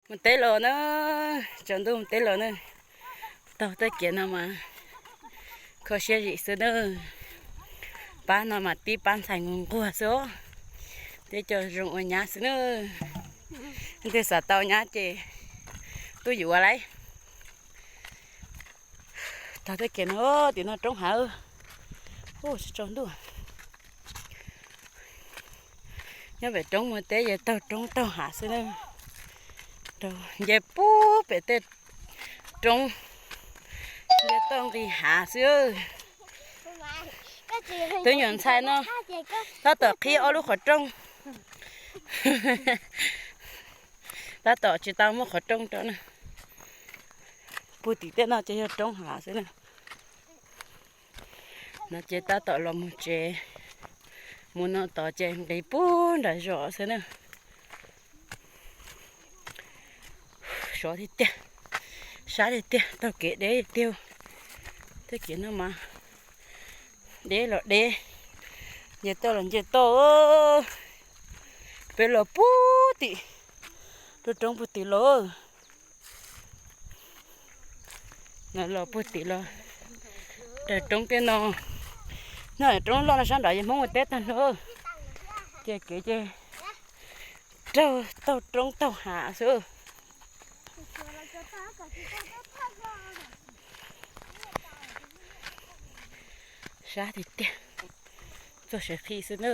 Mus teb los na, tsaus ntuj mus teb los na. Taug tej kev no mas kho siab zim xwb na. Pab no mas tib pab ntxhais nquag nquag xwb os. Tej cov zoo ua nyab xwb na. Leej twg xav tau nyab ces tuaj yuav lauj. Taug tej kev no, tim no roob hav. Ub, tsaus ntuj. Nyob pem roob mus teb ces taug roob taug hav xwb na. Nce puag pem tej roob, nce toj nqis hav xwb. Twb nyuam ntxhais no tab tom qhib ob lub qhov rooj. Tab tom tsis tau muaj qhov rooj rau na. Puag tim tej no ces yog roob hav xwb na. No ces tab tom los mus tsev, mus no tod ces nqis puag nram zos xwb na. Sov tiag tiag, sab tiag tiag, taug kev deb tiag. Tej kev no mas deb los deb, nce toj los nce toj. Peb los puag tim, rau roob puag tim los. Los puag tim los, raws roob tej no. No roob loj no sab nraud ces Hmoob ua teb tag nrho. Ces kev ces raug taug roob taug hav xwb. Sab tiag tiag, txog saw qhi xwb na.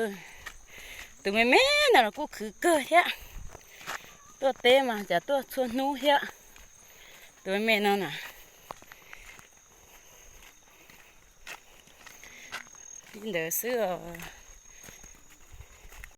Tus me me no los kuj khwv kawg thiab. Tuaj teb mas cas tuaj txhua hnub thiab. Tus me me no na, li ntawd xwb os.